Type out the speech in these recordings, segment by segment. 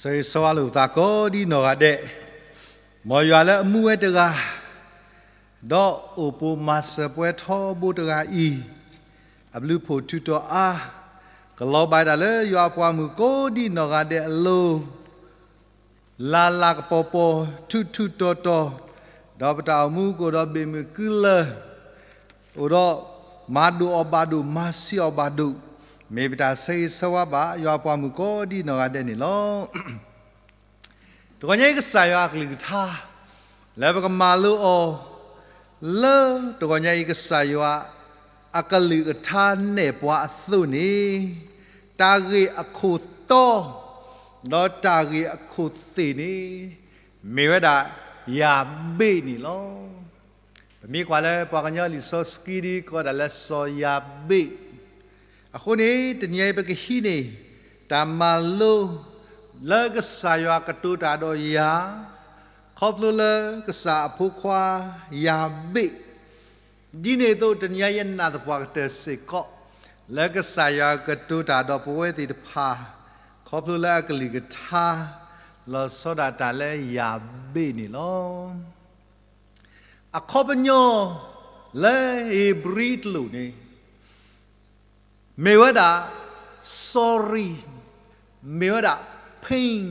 ဆၢဂ့ၤဆၢဝါလိာ်ပသးကိးဒ်နီၢ်ဂၤဒဲး, မ်ယွၤလၢအမူဝဲတဂၤ, ဒီးအိၣ်ပိာ်မၤစၢၤပှဲၤထီဘိတဂၤအံၤ, အဘျုးဖှိၣ်ထုးထီၣ်အါ, ကလီၤဘၣ်တၢ်လၢယွၤအပှၤမုၣ်ကိးဒ်နီၢ်ဂၤဒဲးအလိၤ လၢ်လၢ်ကပီၤပီၤ ထူးထူးတီၤတီၤ, ဒီးပတၢ်အိၣ်မူကအိၣ်ဒီးဘ့ၣ်မုၢ်ကုလၢၢ်, အိၣ်ဒီးမၤဒိၣ်အီၣ်ဘၣ်ဒိၣ် မၤဆံးအီၣ်ဘၣ်ဒိၣ်, မ့ၢ်ပတၢ်ဆၢဂ့ၤဆၢဝါဘၣ်ယွၤအပှၤမုၣ်ကိးဒ်နီၢ်ဂၤဒဲးန့ၣ်လီၤ. တဂီၤညါအံၤကစၢ်ယွၤအကလုၢ်ကထါ လၢပကမၤလိအီၤ, လၢတဂီၤညါအံၤကစၢ်ယွၤ အကလုၢ်ကထါနဲၣ်ပှၤအသိးန့ၣ်, တၢ်ဂ့ၢ်အခိၣ်တီ, ဒီးတၢ်ဂ့ၢ်အခိၣ်သ့ၣ်န့ၣ်, မ့ၢ်ဝဲဒၣ်ယၤဘ့ၣ်န့ၣ်လီၤ. ပမ့ၢ်ကွၢ်လၢပှၤကညီလံာ်စီဆှံဒ်ကိးဒၣ်လၢစီၤယၤဘ့ၣ်, အဃိန့ၣ် တနံၤအံၤပကဟံးန့ၢ် တၢ်မၤလိ လၢကစၢ်ယွၤကတိၤတၢ်ဒီးယၤ, ခီဖျိလၢကစၢ်အဖိခွါယၤဘ့ၣ်, ဒ်န့ၣ်အသိး တနံၤအံၤယနာ်သပှၢ်ကတၢၢ်စ့ၢ်ကီး လၢကစၢ်ယွၤကတိၤတၢ်ဒီးပဝဲသ့ၣ်တဖၣ် ခီဖျိလၢအကလုၢ်ကထါ လီၤဆီဒၣ်တၢ်လၢယၤဘ့ၣ်န့ၣ်လီၤ. အခီပညီ လၢဧ့ၤဘြံၤတလိၣ်န့ၣ် မ့ၢ်ဝဲဒၣ် sorry, မ့ၢ်ဝဲဒၣ် pain,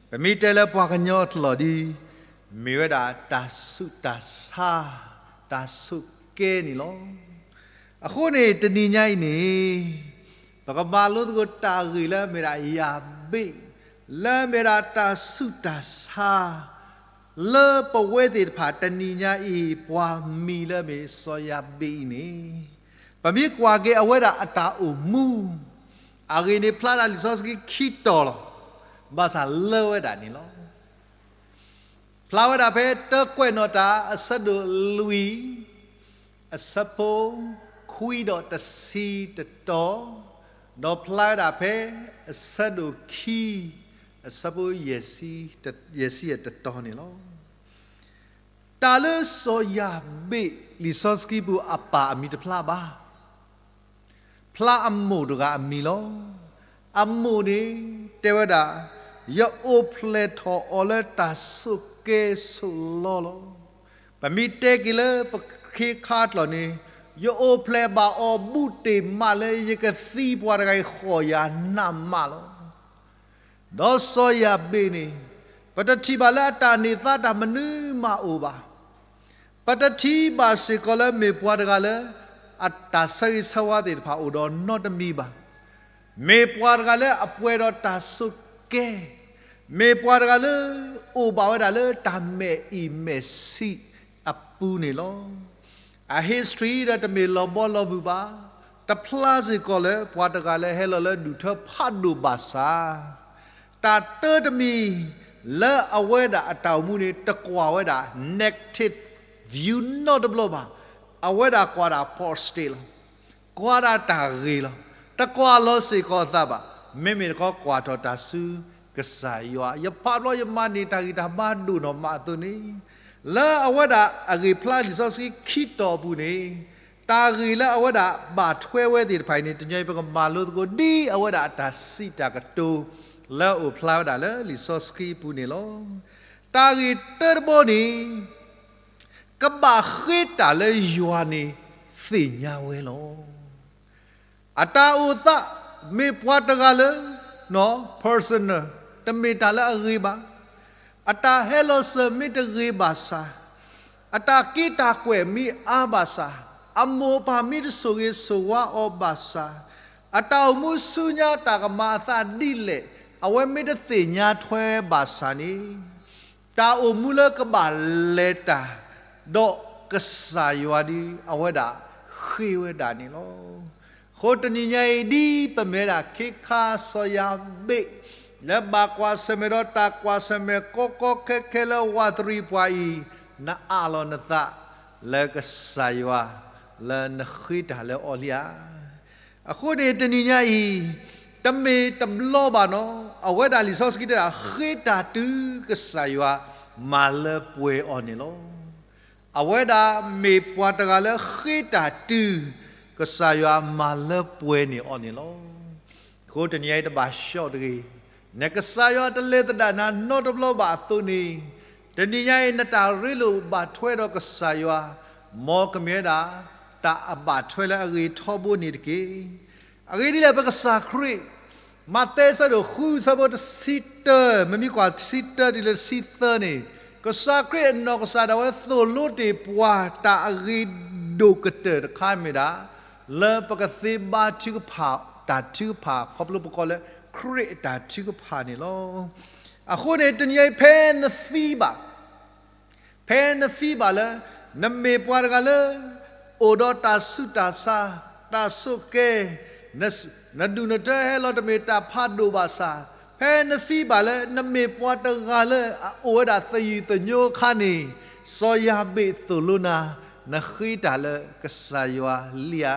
ပမ့ၢ်တဲလၢပှၤကညီအကျိာ်ဒီး မ့ၢ်ဝဲဒၣ်တၢ်ဆူးတၢ်ဆါ, တၢ်ဆိးကဲန့ၣ်လီၤ. အဃိန့ၣ် တနံၤညါအံၤန့ၣ် ပကမၤလိသကိးတၢ်ဂ့ၢ်လၢအမ့ၢ်ဒၣ်ယၤဘ့ၣ်, လၢအမ့ၢ်ဒၣ်တၢ်ဆူးတၢ်ဆါ လၢပဝဲသ့ၣ်တဖၣ်တနံၤညါအံၤ ပှၤမံၤလၢအမ့ၢ်စီၤယၤဘ့ၣ်အံၤန့ၣ်, ပမ့ၢ်ကွၢ်က့ၤအဝဲဒၣ်အတၢ်အိၣ်မူ အဂ့ၢ်န့ၣ်ဖျါဒၣ်လံာ်စီဆှံခံတီၤလီၤ. ဘၣ်ဆၣ်လၢဝဲဒၣ်န့ၣ်လီၤ. ဖျါဝဲဒၣ်ဖဲတၢကွဲးနီၣ်တၢ်အဆၢဒိၣ်လွံၢ် အဆၢဖိခွံဒီးတဆံတတီၤ, ဒီးဖျါဝဲဒၣ်ဖဲအဆၢဒိၣ်ခံ အဆၢဖိယဲၢ်ဆံယဲၢ်တီၤန့ၣ်လီၤ. တၢ်လၢစီၤယၤဘ့ၣ် လံာ်စီဆှံပူၤအပၢ်အမံၤတဖျါဘၣ်. ဖျါအမိၢ်တဂၤအမံၤလီၤ. အမိၢ်န့ၣ် တဲဝဲဒၣ်, ယအိၣ်ဖျဲၣ်ထီၣ်အီၤလၢတၢ်ဆိးကဲဆိးလီလီၤ. ပမ့ၢ်တဲက့ၤလၢပခ့ခါကျိာ်န့ၣ်, ယအိၣ်ဖျဲၣ်ဘၣ်အီၤဘူးတ့ၢ်မးလၢယကသံပှၤတဂၤအံၤဃီၣ်ယၤနးမးလီၤ. ဒီးစီၤယၤဘ့ၣ်န့ၣ်, ပတထံၣ်ဘၣ်လၢအတၢ်န့ၢ်သါတၢ်မနုၤမးအိၣ်ဘၣ်. ပတထံၣ်ဘၣ်စ့ၢ်ကီးလၢမ့ၢ်ပှၤတဂၤလၢ အတၢ်ဆၢဂ့ၤဆၢဝါသ့ၣ်တဖၣ်အိၣ်ဒီးနီတမံၤဘၣ်. မ့ၢ်ပှၤတဂၤလၢအပှဲၤဒီးတၢ်ဆိးကဲ, မ့ၢ်ပှၤတဂၤလၢ အိၣ်ဘၣ်ဝဲဒၣ်လၢတၢ်မဲာ်အံၤမဲာ်ဆံးအပူၤန့ၣ်လီၤ. အ history ဒီးတမ့ၢ်လီၤဘီလီၤမုၢ်ဘၣ်, တဖျါစ့ၢ်ကီးလၢပှၤတဂၤလၢဟဲလီၤလၢဒူၣ်ထၢဖးဒိၣ်ဘၣ်ဆၣ်, တၢ်တၢတမံၤ လၢအဝဲဒၣ်အတၢ်အိၣ်မူန့ၣ် တကွၢ်ဝဲဒၣ် negative view နီတဘျီဘၣ်. အဝဲဒၣ်ကွၢ်ဒၣ် positive လီၤ. ကွၢ်ဒၣ်တၢ်ဂ့ၤလီၤ. တကွၢ်လီၤစ့ၢ်ကီးအသးဘၣ်. မ့မ့ၢ်တခီကွၢ်ထီၣ်တၢ်ဆူကစၢ်ယွၤ, ယဖးဘျီယမၤန့ၢ်တၢ်ဂံၢ်တၢ်ဘါဒိၣ်နီၢ်မးအသိးန့ၣ်, လၢအဝဲဒၣ်အဂ့ၢ်ဖျါလံာ်စီဆှံခံတီၤအပူၤန့ၣ်, တၢ်ဂ့ၢ်လၢအဝဲဒၣ်ဘၣ်ထွဲဝဲသ့ၣ်တဖၣ်အံၤန့ၣ် တနံၤအံၤပကမၤလိသကိးဒ်အဝဲဒၣ်အတၢ်စံးတၢ်ကတိၤ လၢအအိၣ်ဖျါဝဲဒၣ်လၢလံာ်စီဆှံအပူၤန့ၣ်လီၤ. တၢ်ဂ့ၢ်တၢတဘီန့ၣ် ကဘၣ်ဃ့တၢ်လၢယွၤန့ၣ်သ့ၣ်ညါဝဲလီၤ. အတၢ်အိၣ်သး မ့ၢ်ပှၤတဂၤလၢ personal, တမ့ၢ်တၢ်လၢအဂ့ၤဘၣ်. အတၢ်ဟဲလီၤစၢၤမ့ၢ်တဂ့ၤဘၣ်ဆၣ်, အတၢ်က့တၢ်ကွဲးမ့ၢ်အါဘၣ်ဆၣ်, အမိၢ်အပၢ်မ့ၢ်တဆိၣ်ဂ့ၤဆိၣ်ဝါအီၤဘၣ်ဆၣ်, အတၢ်အိၣ်မူဆူညါတၢ်ကမၤအသးဒ်လဲၣ် အဝဲမ့ၢ်တသ့ၣ်ညါထွဲဘၣ်ဆၣ်န့ၣ်, တၢ်အိၣ်မူလၢကဘၣ်လဲၤတၢ် ဒီးကစၢ်ယွၤဒီး အဝဲဒၣ်ဃ့ဝဲဒၣ်န့ၣ်လီၤ. အဃိတနံၤညါအံၤ ဒ်ပမ့ၢ်ဝဲဒၣ်ခ့ခါစီၤယၤဘ့ၣ် လၢဘၣ်ကွၢ်ဆၢၣ်မဲာ်ဒီးတၢ်ကွၢ်ဆၢၣ်မဲာ်ကီကီခဲခဲလၢဝးတရံးပှၤအံၤ, နအးလီၤနသးလၢကစၢ်ယွၤ လၢနဃ့တၢ်လၢအီၤလံဧါ. အဃိန့ၣ်တနံၤညါအံၤ တမ့ၢ်တဘျီဘၣ်နီၤ အဝဲဒၣ်လံာ်စီဆှံတဲဒၣ် ဃ့တၢ်တုၤကစၢ်ယွၤမၤလၢပှဲၤအီၤန့ၣ်လီၤ. အဝဲဒၣ်မ့ၢ်ပှၤတဂၤလၢဃ့တၢ်တုၤ ကစၢ်ယွၤမၤလၢပှဲၤန့ၢ်အီၤန့ၣ်လီၤ. အဃိတနံၤအံၤတဘၣ် short တဂ့ၤ, နကစၢ်ယွၤတလဲၤသဒၣ်နၤနီတဘျီဘၣ်အသိးန့ၣ်, တနံၤညါအံၤ နတၢ်ရ့လိာ်ဘၣ်ထွဲဒီးကစၢ်ယွၤ, မ်ကမ့ၢ်ဝဲဒၣ် တၢ်အဘၣ်ထွဲလၢအဂ့ၤထီဘိန့ၣ်တက့ၢ်. အဂ့ၢ်ဒ်လဲၣ် ပကစၢ်ခရံာ်, မးသဲအဆၢဒိၣ်ဃု အဆၢဖိတဆံတၢ, မ့မ့ၢ်ကွၢ်တဆံတၢတုၤလၢတဆံသၢန့ၣ်, ကစၢ်ခရံာ်အနီၢ်ကစၢ်ဒၣ်ဝဲသိၣ်လိတ့ၢ်ပှၤ တၢ်အဂ့ၤဒိၣ်ကတၢၢ်တခါမ့ၢ်ဒၣ် လၢပကသ့ဘါထုကဖၣ်တၢ်ထုကဖၣ် ခီဖျိပကိးလၢခရံာ်အတၢ်ထုကဖၣ်န့ၣ်လီၤ. အဃိန့ၣ် တနံၤအံၤ ဖဲနသံဘၣ်, ဖဲနသံဘၣ်လၢ နမ့ၢ်ပှၤတဂၤလၢ အိၣ်ဒီးတၢ်ဆူးတၢ်ဆါ, တၢ်ဆိးကဲ, နဒူၣ်နတၢဟဲလီၤတမ့ၢ်တၢ်ဖးဒိၣ်ဘၣ်ဆၣ်, ဖဲနသံဘၣ်လၢ နမ့ၢ်ပှၤတဂၤလၢအအိၣ်ဝဲဒၣ်သယုၢ်သညိအခါန့ၣ်, စီၤယၤဘ့းသိၣ်လိနၤ, နဃ့တၢ်လၢကစၢ်ယွၤလံဧါ.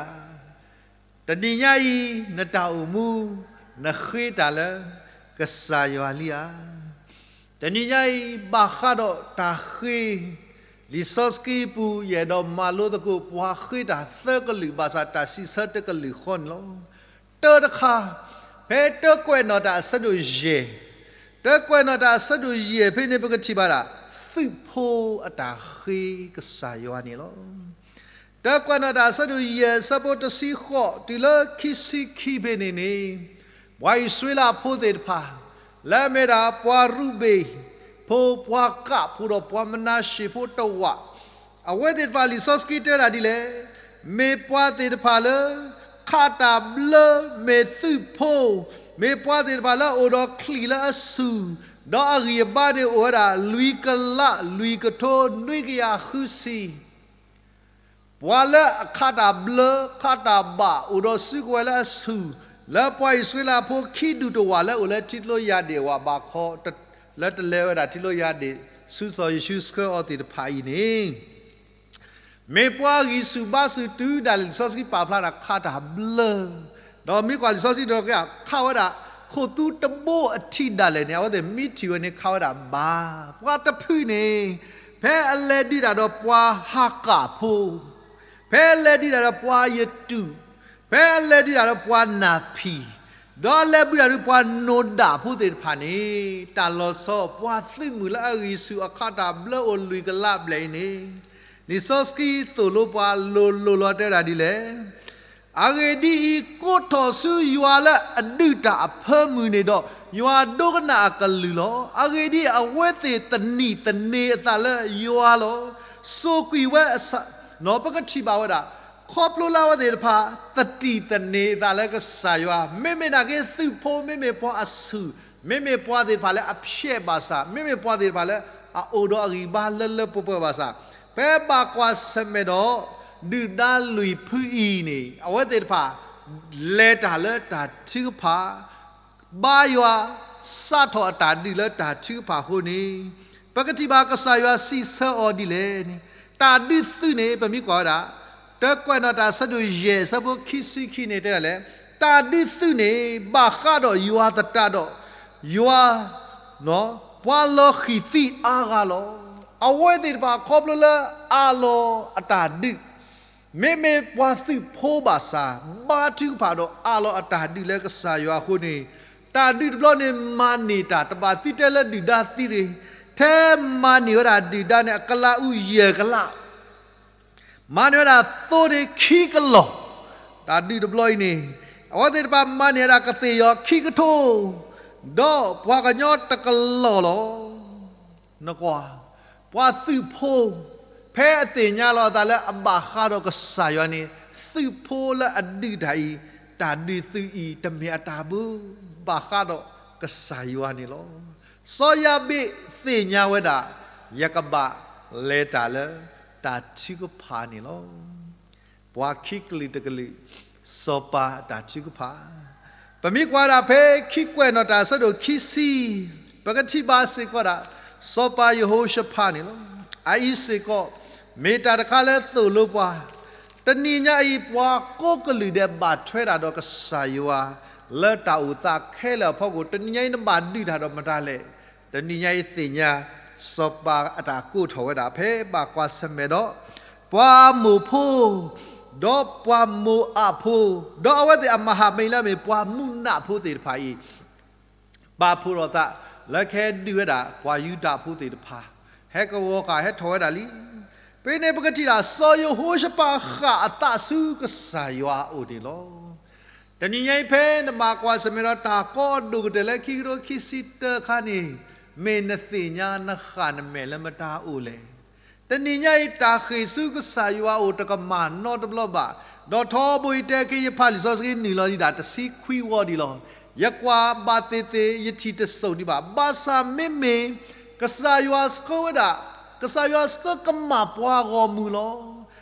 တနံၤညါအံၤ နတၢ်အိၣ်မူ နဃ့တၢ်လၢကစၢ်ယွၤလံဧါ. တနံၤညါအံၤ ဘၣ်ဃးဒီးတၢ်ဃ့, လံာ်စီဆှံပူၤ ယအဲၣ်ဒိးမၤလိသကိး ပှၤဃ့တၢ်သၢကလုာ်ဘၣ်ဆၣ် တၢ်စံးဆၢတကလုာ်ဃီန့ၣ်လီၤ. တၢတခါ, ဖဲတၢကွဲးနီၣ်တၢ်အဆၢဒိၣ်ယဲၢ်, တၢကွဲးနီၣ်တၢ်အဆၢဒိၣ်ယဲၢ်ဖဲန့ၣ် ပကထံၣ်ဘၣ်ဒၣ် သုးဖိအတၢ်ဃ့ကစၢ်ယွၤန့ၣ်လီၤ. တၢကွဲးနီၣ်တၢ်အဆၢဒိၣ်ယဲၢ် အဆၢဖိတဆံဃိးတုၤလၢခံဆံခံဖဲန့ၣ်န့ၣ်, ပှၤအံၣ်စရ့လးဖိသ့ၣ်တဖၣ်, လၢအမ့ၢ်ဒၣ်ပှၤရူၤဘ့ၣ်ဖိ, ပှၤကၣ်ဖိဒီးပှၤမနၤၡ့ၤဖိတဝာ်, အဝဲသ့ၣ်တဖၣ် လံာ်စီဆှံတဲဒၣ်ဒ်လဲၣ်, မ့ၢ်ပှၤသ့ၣ်တဖၣ်လၢ ခးတၢ်ဘျၢ မ့ၢ်သုးဖိ, မ့ၢ်ပှၤသ့ၣ်တဖၣ်လၢအိၣ်ဒီးချံၣ်လၢအဆူၣ်, ဒီးအဂံၢ်အဘါန့ၣ်အိၣ်ဝဲဒၣ် လွံၢ်ကလး လွံၢ်ကထိ နွံကယၤဃုဆံ ပှၤလၢအခးတၢ်ဘျၢ ခးတၢ်ဘၣ် အိၣ်ဒီးစုကဝဲၤလၢအဆူၣ်, လၢပှၤအံၣ်စရ့လးဖိခံဒူၣ်တဝာ်လၢအိၣ်လၢထံကျိယၤဒ့ၣ်အဝၤဘးခီ, လၢတလဲၤဝဲဒၣ်ထံကျိယၤဒ့ၣ် ဆူစီၤယ့ၣ်ၡူးဆှၢအီၤသ့ၣ်တဖၣ်အံၤန့ၣ်, မ့ၢ်ပှၤဂံၢ်ဆူၣ်ဘါဆူၣ်တုၤဒၣ်လဲာ် လံာ်စီဆှံပာ်ဖျါဒၣ်ခးတၢ်ဘျၢ, ဒီးမ့ၢ်ကွၢ်လံာ်စီဆှံဒီး ခးဝဲဒၣ် ခိၣ်သူတဘိအထံးဒၣ်လဲာ်န့ၣ် အဝဲသ့ၣ်မ့ၢ်ထံၣ်ဝဲန့ၣ် ခးဝဲဒၣ်ဘါ, ပှၤတဖုန့ၣ် ဖဲအလဲၤဒုးတၢ်ဒီးပှၤဟးကၣ်ဖိ, ဖဲအလဲၤဒုးတၢ်ဒီးပှၤယတူၣ်, ဖဲအလဲၤဒုးတၢ်ဒီးပှၤနၢ်ဖံၣ်, ဒီးအလဲၤဘုးတၢ်ဒီးပှၤနိၣ်ဒၣ်ဖိသ့ၣ်တဖၣ်န့ၣ်, တၢ်လီၤဆီ ပှၤသုးမုၢ်လၢအဂံၢ်ဆူၣ်အခးတၢ်ဘျၢအိၣ်လွံၢ်ကလးဘျဲၣ်အံၤန့ၣ်, လံာ်စီဆှံသိၣ်လိပှၤလိၤလိၤလီၤတဲဒၣ်ဒ်လဲၣ်. အဂ့ၢ်ဒ်အံၤ, ကိးထီၣ်ဆူယွၤလၢအဒုးတၢ်အဖၢမုၢ်န့ၣ်ဒီး, ယွၤဒိကနၣ်အကလုၢ်လီၤ. အဂ့ၢ်ဒ်အံၤ, အဝဲသ့ၣ်သနံၣ်သန့ၤအသးလၢယွၤလီၤ. စိာ်ကွံာ်ဝဲအဆၣ်, ပကထံၣ်ဘၣ်ဝဲဒၣ်, ခီဖျိလၢအဝဲသ့ၣ်တဖၣ် သတံၢ်သန့ၤအသးလၢကစၢ်ယွၤ, မ့မ့ၢ်နာ်က့သုးဖိ မ့မ့ၢ်ပှၤအဆူၣ်, မ့မ့ၢ်ပှၤသ့ၣ်တဖၣ်လၢအဖျဲးဘၣ်ဆၣ်, မ့မ့ၢ်ပှၤသ့ၣ်တဖၣ်လၢအအိၣ်ဒီးအဂံၢ်ဘါလၢလၢပှဲၤပှဲၤဘၣ်ဆၣ်, ဖဲဘၣ်ကွၢ်ဆၢၣ်မဲာ်ဒီး ဒုၣ်ဒါလွံၢ်ဖုအံၤန့ၣ် အဝဲသ့ၣ်တဖၣ် လဲၤတၢ်လၢတၢ်ထုကဖၣ်, ဘါယွၤ, စးထီၣ်အတၢ်ဒုးလၢတၢ်ထုကဖၣ်အဃိန့ၣ်, ပကထံၣ်ဘၣ်ကစၢ်ယွၤစံးဆၢအီၤဒ်လဲၣ်န့ၣ်, တၢ်ဒုးသုးန့ၣ် ပမ့ၢ်ကွၢ်ဝဲဒၣ်, တၢကွဲးနီၣ်တၢ်အဆၢဒိၣ်ယဲၢ် အဆၢဖိခံဆံခံန့ၣ်တဲဒ်လဲၣ်, တၢ်ဒုးသုးန့ၣ် ဘၣ်ဃးဒီးယွၤသတးဒီး ယွၤ ပှၤလီၤဃံၢ်သံအါဂၤလီၤ. အဝဲသ့ၣ်တဖၣ်ခီဖျိလၢအၢၣ်လီၤအတၢ်ဒုး, မ့မ့ၢ်ပှၤသုးဖိဘၣ်ဆၣ်, ဘါထုကဖၣ်ဒီးအၢၣ်လီၤအတၢ်ဒုးလၢကစၢ်ယွၤအဃိန့ၣ်, တၢ်ဒုးတဘျီန့ၣ်မၤန့ၢ်တၢ်, တဘၣ်သံတဲလၢဒုၣ်ဒါသံရ့ၣ်, ထဲမၤန့ၢ်ဝဲဒၣ်ဒုၣ်ဒါန့ၣ် အကလးအူယဲၢ်ကလး မၤန့ၢ်ဝဲဒၣ်သိန့ၣ်ခံကလီၢ်, တၢ်ဒုးတဘျီအံၤန့ၣ်, အဝဲသ့ၣ်တဖၣ်မၤန့ၢ်ဝဲဒၣ်ကသ့ၣ်ယီၤခံကထိ, ဒီးပှၤကညီတကလီၢ်လီၤ. နကွၢ်, ပှၤသုးဖိ, ဖဲအသ့ၣ်ညါလီၤအသးလၢအဘၣ်ဃးဒီးကစၢ်ယွၤန့ၣ်, သုးဖိလၢအဒုးတၢ်အံၤ, တၢ်ဒုးသုးအံၤ တမ့ၢ်အတၢ်ဘၣ်, ဘၣ်ဃးဒီးကစၢ်ယွၤန့ၣ်လီၤ. စီၤယၤဘ့းသ့ၣ်ညါဝဲဒၣ်, ယကဘၣ်လဲၤတၢ်လၢတၢ်ထုကဖၣ်န့ၣ်လီၤ. ပှၤခံကလုာ်တကလုာ်, စီၤပၤအတၢ်ထုကဖၣ်, ပမ့ၢ်ကွၢ်ဒၣ်ဖဲခံကွဲးနီၣ်တၢ်အဆၢဒိၣ်ခံဆံ, ပကထံၣ်ဘၣ်စ့ၢ်ကီးဒၣ်, စီၤပၤယဟိၤၡဖးန့ၣ်လီၤ. အအံၤစ့ၢ်ကီး, မ့ၢ်တၢ်တခါလၢသိၣ်လိပှၤ, တနံၤညါအံၤ ပှၤကိးကလုာ်ဒဲးဘၣ်ထွဲတၢ်ဒီးကစၢ်ယွၤ, လၢတၢ်အိၣ်သးခဲလၢာ်အဖီခိၣ်, တနံၤညါအံၤနဘၣ်ဒုးတၢ်ဒီးမတၤလဲၣ်. တနံၤညါအံၤသ့ၣ်ညါ, စီၤပၤအတၢ်ကိးထီၣ်ဝဲဒၣ်ဖဲဘၣ်ကွၢ်ဆၢၣ်မဲာ်ဒီး, ပှၤမိၣ်ဖိ, ဒီးပှၤမိၤအးဖိ, ဒီးအဝဲသ့ၣ်အမၤဟးမံၤလၢအမ့ၢ်ပှၤမုၢ်နးဖိသ့ၣ်တဖၣ်အံၤ, ပာ်ဖှိၣ်ထီၣ်သး လၢကဟဲဒုးဝဲဒၣ် ပှၤယူဒၤဖိသ့ၣ်တဖၣ်, ဟဲကဝီၤဃာ် ဟဲထီၣ်ဝဲဒၣ်လံ. ဖဲန့ၣ်ပကထံၣ်ဒၣ် စီၤယဟိၤၡဖးဃၣ်အသးဆူကစၢ်ယွၤအအိၣ်န့ၣ်လီၤ. တနံၤညါအံၤဖဲနဘၣ်ကွၢ်ဆၢၣ်မဲာ်ဒီးတၢ်ကီအဒိၣ်ကတၢၢ်လၢခံကထိခံဆံတၢခါန့ၣ်, မ့ၢ်နသ့ၣ်ညါနဃၣ်နမဲာ်လၢမတၤအိၣ်လဲၣ်. တနံၤညါအံၤ တၢ်ဃ့ၢ်ဆူကစၢ်ယွၤအအိၣ်တကမၣ်နီတဘျီဘၣ်. ဒီးထီဘိအံၤတဲက့ၤ ယဖးလံာ်စီဆှံနုာ်လီၤဒံးဒၣ်တဆံခွံဝီဒံးလီၤ. ယကွၢ်ဘၣ်သ့ၣ်သ့ၣ် ယထံၣ်တစိၢ်ဒံးဘၣ်. ဘၣ်ဆၣ်မ့မ့ၢ် ကစၢ်ယွၤဆှၢဝဲဒၣ်, ကစၢ်ယွၤဆှၢကမၣ်ပှၤဂီၢ်မုၢ်လီၤ.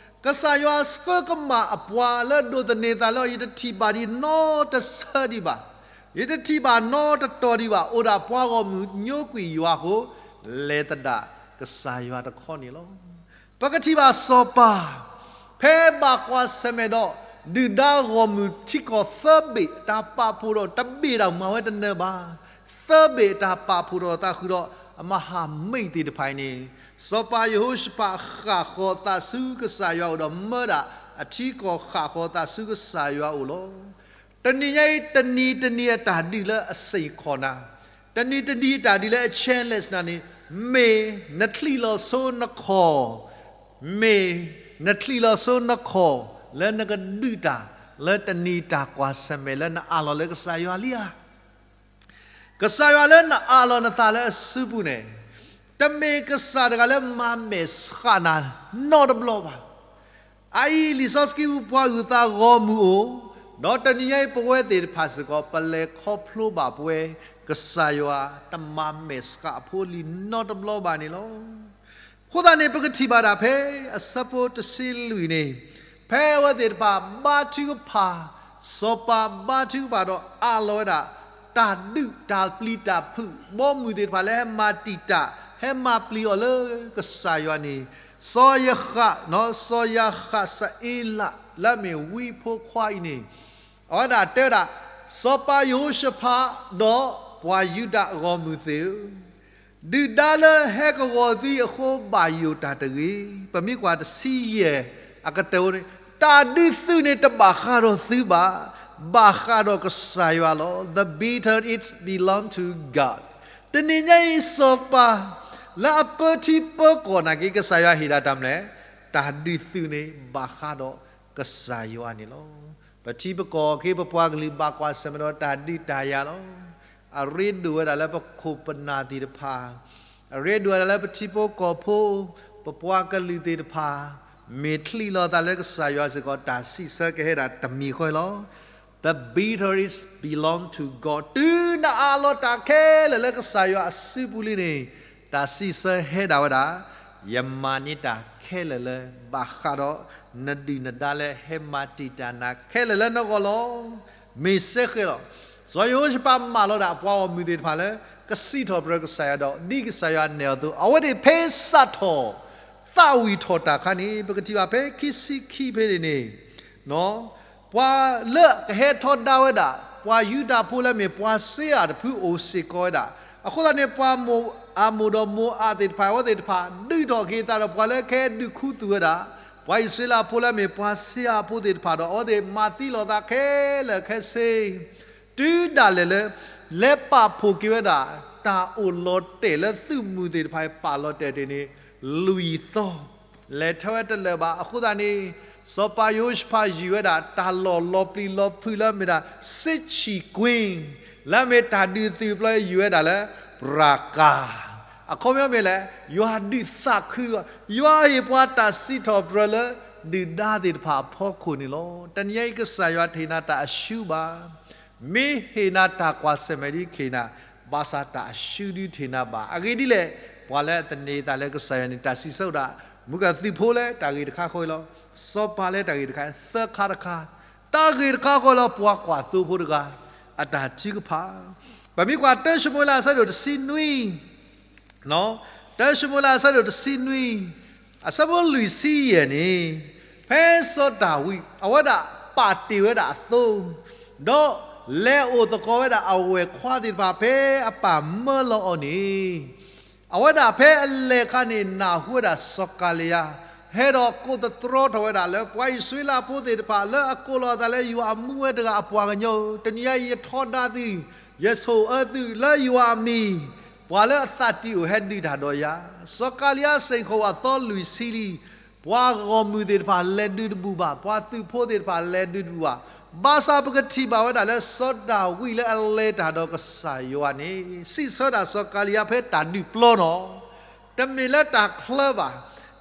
ကစၢ်ယွၤဆှၢကမၣ်အပှၤလၢဒိးသန့ၤသးလၢ ယတထံၣ်ဘၣ်ဒံးနီတဆၢဒံးဘၣ်. ယတထံၣ်ဘၣ်နီတတီၤဒံးဘၣ်. အိၣ်ဒၣ်ပှၤဂီၢ်မုၢ်ညိကွံာ်ယွၤအဃိ, လဲၤသဒၣ်ကစၢ်ယွၤတခီန့ၣ်လီၤ. ပကထံၣ်ဘၣ်စီၤပၤ ဖဲဘၣ်ကွၢ်ဆၢၣ်မဲာ်ဒီး ဒုၣ်ဒါဂီၢ်မုၢ်ထံကီၢ်သၢဘ့ၣ် တၢ်ပာ်ဖှိၣ်ဒီးတဘ့ၣ်ဒၣ်မၤဝဲတနၢၤဘၣ်. သၢဘ့ၣ်တၢ်ပာ်ဖှိၣ်ထီၣ်သးဃုာ်ဒီး အမၤဟးမံၣ်သ့ၣ်တဖၣ်အံၤန့ၣ်, စီၤပၤယဟိၤၡဖးဃၣ်ဃီၤသးဆူကစၢ်ယွၤအအိၣ်ဒီး မၢဒၣ်အထံကီၢ်ဃၣ်ဃီၤသးဆူကစၢ်ယွၤအအိၣ်လီၤ. တနံၤညါအံၤ တနံၤတနံၤအတၢ်ဒုးလၢအစ့ၢ်ကီးနၤ, တနံၤတနံၤအတၢ်ဒုးလၢအ challenge နၤန့ၣ်, မ့ၢ်နချံးလီၤဆိနခီၣ်, မ့ၢ်နချံးလီၤဆိနခီၣ်လၢနကဒုးတၢ် လၢတနံၤတၢ်ကွၢ်ဆၢၣ်မဲာ်လၢနအးလီၤလၢကစၢ်ယွၤလံဧါ. ကစၢ်ယွၤလၢနအးလီၤနသးလၢအစုပူၤန့ၣ်, တမ့ၢ်ကစၢ်တဂၤလၢမၤမဲာ်ဆှးနၤနီတဘျီဘၣ်. အအံၤလံာ်စီဆှံပူၤပှၤဂုၤသးဂီၢ်မုၢ်အိၣ်, ဒီးတနံၤညါအံၤပဝဲသ့ၣ်တဖၣ်စ့ၢ်ကီး ပလဲၤခီဖျိဘၣ်ပဝဲ ကစၢ်ယွၤတမၤမဲာ်ဆှးအဖိလံၤနီတဘျီဘၣ်န့ၣ်လီၤ. အဃိသတးန့ၣ် ပကထံၣ်ဘၣ်ဒၣ်ဖဲအဆၢဖိတဆံလွံၢ်န့ၣ်, ဖဲအဝဲသ့ၣ်တဖၣ်ဘါထုကဖၣ်, စီၤပၤဘါထုကဖၣ်ဒီးအးလီၤဝဲဒၣ် တၢ်ဒုးတၢ်ပျံၤတၢ်ဖုး ဘီမုၢ်သ့ၣ်တဖၣ်လၢဟဲမၤတံာ်တာ် ဟဲမၤပျံၤအီၤလၢကစၢ်ယွၤန့ၣ်, စီၤယဃၣ်, စီၤယဃၣ်စအ့လး လၢအမ့ၢ်ဝံဖိခွါအံၤန့ၣ်, အဝဲဒၣ်တဲဝဲဒၣ်, စီၤပၤယဟိၤၡဖး ဒီးပှၤယူဒၤဂီၢ်မုၢ်သ့ၣ်ဧၢ, ဒုၣ်ဒါလၢဟဲကဝီၤသုအဃိဘၣ်ယိၣ်တၢ်တဂ့ၤ. ပမ့ၢ်ကွၢ်တဆံယဲၢ်အကတၢၢ်န့ၣ်, တၢ်ဒုးသုးန့ၣ်တဘၣ်ဃးဒီးသုဘၣ်, ဘၣ်ဃးဒီးကစၢ်ယွၤလီၤ. The victory is belong to God. တနံၤညါအံၤစီၤပၤ လၢအပၢထံပၢကီၢ်နာ်က့ ကစၢ်ယွၤဟ့ၣ်ဒၣ်တၢ်မနုၤလဲၣ်, တၢ်ဒုးသုးန့ၣ် ဘၣ်ဃးဒီးကစၢ်ယွၤန့ၣ်လီၤ. ပထံပကီၢ်က့ ပပှၤကလုာ်ဘၣ်ကွၢ်ဆၢၣ်မဲာ်ဒီးတၢ်ဒုးတၢ်ယၤလီၤ. အရ့ဒိၣ်ဝဲဒၣ်လၢပခိၣ်ပနၢ်သ့ၣ်တဖၣ်, အရ့ဒိၣ်ဝဲဒၣ်လၢပထံဖိကီၢ်ဖိ, ပပှၤကလုာ်သ့ၣ်တဖၣ် မ့ၢ်ချံးလီၤသးလၢကစၢ်ယွၤစ့ၢ်ကီး တၢ်စံးဆၢကဟဲဒၣ်တမံၤဃီလီၤ. The victory belong to God. တုၤနအးလီၤတၢ်ခဲလၢာ်လၢကစၢ်ယွၤအစုပူၤလံန့ၣ်, တၢ်စံးဆၢဟဲဒၣ်ဝဲဒၣ်, ယမၤန့ၢ်တၢ်ခဲလၢာ်လၢ ဘၣ်ဃးဒီးနဒုၣ်နဒါလၢဟဲမၤတံာ်တာ်နၤခဲလၢာ်လၢနဂီၢ်လီၤ. မ့ၢ်စ့ၢ်ကီးလီၤ. စီၤယဟိၤၡဖးမၢလီၤဒၣ်ပှၤဂီၢ်မုၢ်သ့ၣ်တဖၣ်လၢ ကစံးထီၣ်ပတြၢၤကစၢ်ယွၤဒီး ဒ်ကစၢ်ယွၤနဲၣ်အသိး အဝဲသ့ၣ်ဖဲစးထီၣ် သးဝံၣ်ထီၣ်တၢ်ခါန့ၣ် ပကထံၣ်ဘၣ်ဖဲခံဆံခံဖဲန့ၣ်န့ၣ် ပှၤလၢကဟဲထီဒါဝဲဒၣ် ပှၤယူဒၤဖိလၢအမ့ၢ်ပှၤစ့အၤတဖုအိၣ်စ့ၢ်ကီးဝဲဒၣ်. အဃိသတးန့ၣ် ပှၤမိၣ်အၤမိၣ်ဒီးမိၣ်အၤသ့ၣ်တဖၣ် အဝဲသ့ၣ်တဖၣ် ဒုးထီၣ်က့ၤသးဒီးပှၤလၢကဟဲဒုးခူသူၣ်ဝဲဒၣ် ပှၤအံၣ်စရ့လးဖိလၢအမ့ၢ်ပှၤစ့အၤဖိသ့ၣ်တဖၣ်ဒီး အဝဲသ့ၣ်မၤသံလီၤသးခဲလၢာ်ခဲဆ့ တုၤဒၣ်လဲာ်လၢ လဲၤပာ်ဖှိၣ်က့ၤဝဲဒၣ် တၢ်အိၣ်လီၤတဲာ်လၢသုးမုၢ်သ့ၣ်တဖၣ်အံၤ ပာ်လီၤတဲာ်တ့ၢ်န့ၣ် လွံၢ်သီ လဲၤထီၣ်ဝဲတလၢာ်ဘၣ်. အဃိသတးန့ၣ် စီၤပၤယဟိၤၡဖးယုၢ်ဝဲဒၣ် တၢ်လီၢ်လီၤပျံၤလီၤဖုးလၢအမ့ၢ်ဒၣ် စံးဆံၣ်ကွ့ၢ် လၢအမ့ၢ်တၢ်ဒုးသုးတဖျၢၣ် ယုၢ်ဝဲဒၣ်လၢ ပြၤကၤ အခီပညီမ့ၢ်လဲၣ်, ယွၤဒုးသးခုအီၤ, ယွၤဟ့ၣ်ပှၤတၢ်စံးထီၣ်ပတြၢၤလၢ ဒုၣ်ဒါသ့ၣ်တဖၣ်အဖီခိၣ်န့ၣ်လီၤ. တနံၤအံၤကစၢ်ယွၤတဟ့ၣ်နၤတၢ်အရှုံးဘၣ်. မ့ၢ်ဟ့ၣ်နၤတၢ်ကွၢ်ဆၢၣ်မဲာ်ဒ်တဟ့ၣ်နၤ, ဘၣ်ဆၣ်တၢ်အရှုံးဒုးတဟ့ၣ်နၤဘၣ်. အဂ့ၢ်ဒ်လဲၣ်, ပှၤလၢအသန့ၤသးလၢကစၢ်ယွၤန့ၣ် တၢ်စံးဆၢဝဲဒၣ်, မုၢ်ကသုးဖိလၢတၢ်ဂ့ၢ်တခါဃီလီၤ, စီၤပၤလၢတၢ်ဂ့ၢ်တခါ, သၢခါတခါ, တၢ်ဂ့ၢ်တခါဃီလီၤ ပှၤကွၢ်သိဖိတဂၤ အတၢ်ထုကဖၣ်. ပမ့ၢ်ကွၢ်တၢၡမူၤအ့လးအဆၢဒိၣ်တဆံနွံ တၢၡမူၤအ့လးအဆၢဒိၣ်တဆံနွံ အဆၢဖိလွံၢ်ဆံယဲၢ်န့ၣ်, ဖဲစီၤဒၤဝံး အဝဲဒၣ်ပာ်တ့ၢ်ဝဲဒၣ်အသိ, ဒီးလဲၤအိၣ်သကိးဝဲဒၣ်အဝဲၢ်ခွါသ့ၣ်တဖၣ်ဖဲအပၢ်မၢလီၤအီၤန့ၣ်, အဝဲဒၣ်ဖဲအလဲၤအခါန့ၣ် နၢ်ဟူဝဲဒၣ်စီၤကၤလံယၤ ဟဲဒီးကိးသတြီထီၣ်ဝဲဒၣ်လၢ ပှၤအံၣ်စရ့လးဖိသ့ၣ်တဖၣ်လၢအကိးလီၤအသးလၢ ယွၤအမူဝဲတဂၤအပှၤကညီဧၢ, တနံၤအံၤယထီဒါသု ယဆိၣ်အၢသုလၢယွၤအမံၤ, ပှၤလၢအသးတံၢ်အိၣ်ဟဲဒုးတၢ်ဒီးယၤ. စီၤကၤလံယါစ့ၢ်ကီးအသီလွံၢ်ဆံလံ, ပှၤဂီၢ်မုၢ်သ့ၣ်တဖၣ်လဲၤဒုးတဘူၣ်ဘၣ်, ပှၤသုးဖိသ့ၣ်တဖၣ်လဲၤဒုးတဘူၣ်ဘၣ်. ဘၣ်ဆၣ်ပကထံၣ်ဘၣ်ဝဲဒၣ်လၢစီၤဒၤဝံးလၢအလဲၤတၢ်ဒီးကစၢ်ယွၤန့ၣ် စံးဆၢဒၣ်စီၤကၤလံယါဖဲတၢ်ဒုးပျီနီၤ တမ့ၢ်လၢတၢ်ချၢဘၣ်.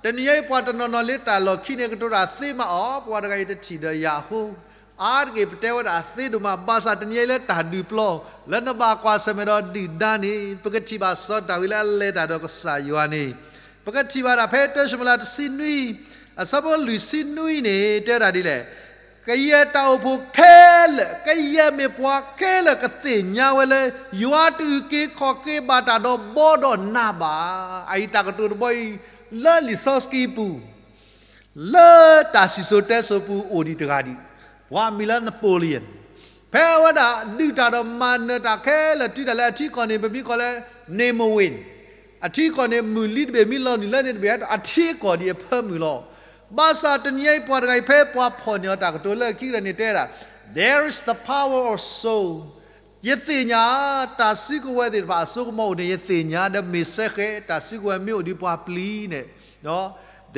တနံၤညါအံၤပှၤတနီၤနီၤလၢတၢ်လီၢ်ခံန့ၣ် ကတိၤတၢ်သ့မးအီၤ, ပှၤတဂၤအံၤတထံၣ်ဒီးယၤအဃိ, အါတက့ၢ်ပတဲဝဲဒၣ်သ့ဒိၣ်မး, ဘၣ်ဆၣ်တနံၤညါအံၤလၢတၢ်ဒုးပျီ, လၢနဘၣ်ကွၢ်ဆၢၣ်မဲာ်ဒီးဒုၣ်ဒါန့ၣ် ပကထံၣ်ဘၣ်စီၤဒၤဝံးလၢအလဲၤတၢ်ဒီးကစၢ်ယွၤန့ၣ်, ပကထံၣ်ဘၣ်ဒၣ်ဖဲတၢၡမူၤအ့လးတဆံနွံ, အဆၢဖိလွံၢ်ဆံနွံန့ၣ် တဲဝဲဒၣ်ဒ်လဲၣ် ကယဲၢ်တၢ်အိၣ်ဖှိၣ်ခဲလၢာ်, ကယဲၢ်မ့ၢ်ပှၤခဲလၢာ်ကသ့ၣ်ညါဝဲလၢ ယွၤတအုၣ်က့ၤခီၣ်က့ၤဘၣ်တၢ်ဒီးဘီဒီးနၤဘၣ်. အအံၤတၢ်ကတိၤတဘီအံၤ လၢလံာ်စီဆှံပူၤ, လၢတၢ်စံၣ်စိၤတဲစိၤပူၤအိၣ်ဒံးတဂၤဒံး, ပှၤမံၤလၢ Napoleon, ဖဲအဝဲဒၣ်ဒုးတၢ်ဒီးမၤနၢၤတၢ်ခဲလၢာ် တုၤဒၣ်လဲာ်အထံကီၢ်န့ၣ် ပမ့ၢ်ကိးလၢ Nijmegen အထံကီၢ်န့ၣ် မုၢ်လံတဘ့ၣ်မ့ၢ်လီၤနုာ်လၢန့ၣ်တဘ့ၣ် အထံအကီၢ်ဒံးအဖၢမုၢ်လီၤ. ဘၣ်ဆၣ်တနံၤညါအံၤပှၤတဂၤအံၤ ဖဲပှၤဖီၣ်န့ၢ်အီၤတၢ်ကတိၤလၢခံကတၢၢ်န့ၣ်တဲဒၣ်, There is the power of soul. ယသ့ၣ်ညါ တၢ်စုကဝဲၤသ့ၣ်တဖၣ်အစိကမီၤအိၣ်န့ၣ် ယသ့ၣ်ညါဒီးမ့ၢ်စဲဃဲ တၢ်စုကဝဲၤမ့ၢ်အိၣ်ဒီးပှၤပျံၤန့ၣ်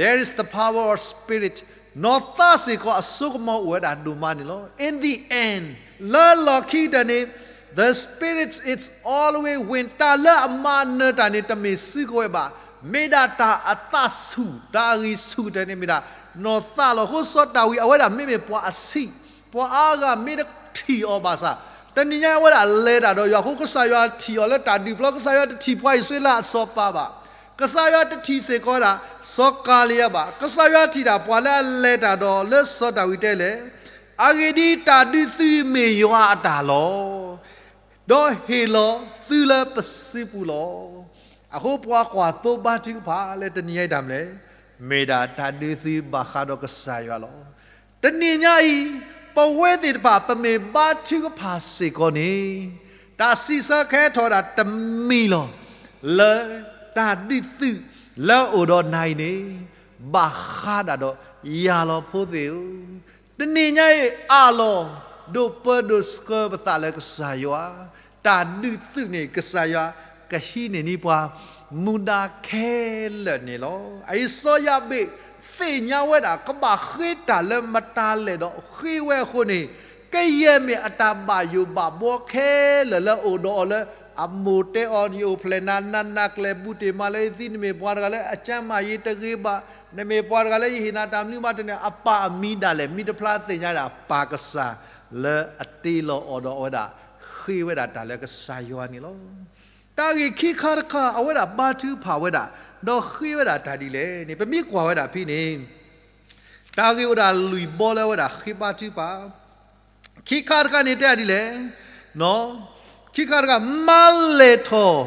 There is the power of spirit. နီၢ်သးစ့ၢ်ကီးအစိကမီၤအိၣ်ဝဲဒၣ်ဒိၣ်မးန့ၣ်လီၤ. In the end, လၢလီၢ်ခံကတၢၢ်န့ၣ် the spirit is always win. တၢ်လၢအမၤနၢၤတၢ်န့ၣ် တမ့ၢ်စုကဝဲၤဘၣ်. မ့ၢ်ဒၣ်တၢ်အသးဆူၣ် တၢ်အဂံၢ်ဆူၣ်တၢ်န့ၣ်မ့ၢ်ဒၣ် နီၢ်သးလီၤ. အဃိစီၤဒၤဝံးအဝဲဒၣ်မ့မ့ၢ်ပှၤအဆံး, ပှၤအါဂၤမ့ၢ်တထံၣ်အီၤဘၣ်ဆၣ်, တနံၤညါအဝဲဒၣ်လဲၤတၢ်ဒီးယွၤအဃိ ကစၢ်ယွၤထံၣ်အီၤလၢတၢ်ဒုးပျီ, ကစၢ်ယွၤတထံၣ်ပှၤအံၣ်စရ့လးအစီၤပၤဘၣ်. ကစၢ်ယွၤတထံၣ်စ့ၢ်ကီးဒၣ် စီၤကၤလံယါဘၣ်. ကစၢ်ယွၤထံၣ်ဒၣ်ပှၤလၢအလဲၤတၢ်ဒီးလၢစီၤဒၤဝံးတဲလဲၣ်, အဂ့ၢ်ဒ်အံၤ, တၢ်ဒုးသုမ့ၢ်ယွၤအတၢ်လီၤ. ဒီးဟ့ၣ်လီၤသုလၢပစုပူၤလီၤ. အဃိပှၤကွၢ်သိဘါထုကဖၣ်လၢတနံၤညါအံၤတၢ်မနုၤလဲၣ်, မ့ၢ်ဒၣ်တၢ်ဒုးသုဘၣ်ဃးဒီးကစၢ်ယွၤလီၤ. တနံၤညါအံၤ ပဝဲသ့ၣ်တဖၣ် ပမ့ၢ်ဘါထုကဖၣ်စ့ၢ်ကီးန့ၣ် တၢ်စံးဆၢကဟဲထီၣ်ဒၣ်တမံၤလီၤ. လၢတၢ်ဒုးသုးလၢအအိၣ်ဒီးနၤအံၤန့ၣ် ဘၣ်ဃးဒၣ်ဒီးယၤလီၤဖိသ့ၣ်ဧၢ. တနံၤညါအံၤအးလီၤ ဒိးပၢဒိးဆှၢပသးလၢကစၢ်ယွၤ, တၢ်ဒုးသုးန့ၣ် ကစၢ်ယွၤကဟံးန့ၢ်န့ၢ်ပှၤ မူဒါခဲလၢာ်န့ၣ်လီၤ. အအံၤစီၤယၤဘ့းသ့ၣ်ညါဝဲဒၣ် ကဘၣ်ဃ့တၢ်လၢမတၤလဲၣ်ဒီးဃ့ဝဲအဃိန့ၣ်, ကယဲၢ်မ့ၢ်အတၢ်ဘၣ်ယိၣ်ဘၣ်ဘှီခဲလၢာ်လၢအအိၣ်ဒီးအီၤလၢ အမိၢ်တဲအီၤ ယအိၣ်ဖျဲၣ်နၤ နးနးကျဲ ဘူးတ့ၢ်မးလၢယသံ နမ့ၢ်ပှၤတဂၤလၢအကျန်းမာရေးတဂ့ၤဘၣ်, နမ့ၢ်ပှၤတဂၤလၢယဟ့ၣ်နၤတၢ်မနုၤမးတန့ၣ် အပၢ်အမံၤဒၣ်လဲာ် မံတဖျါသ့ၣ်ညါဒၣ် ပၢ်ကစၢ်လၢအတ့လီၤအီၤဒီးအဝဲဒၣ် ဃ့ဝဲဒၣ်တၢ်လၢကစၢ်ယွၤန့ၣ်လီၤ. တၢ်ဂ့ၢ်ခံခါတခါ အဝဲဒၣ်ဘါထုကဖၣ်ဝဲဒၣ် ဒီးဃ့ဝဲဒၣ်တၢ်ဒ်လဲၣ်န့ၣ် ပမ့ၢ်ကွၢ်ဝဲဒၣ်ဖဲန့ၣ် တၢ်ဂ့ၢ်အိၣ်ဒၣ်လွံၢ်ဘီလၢအဝဲဒၣ်ဃ့ဘါထုကဖၣ်, ခံခါတခါန့ၣ်တဲဒ်လဲၣ်, ခံခါတခါ မၤလဲၢ်ထီၣ်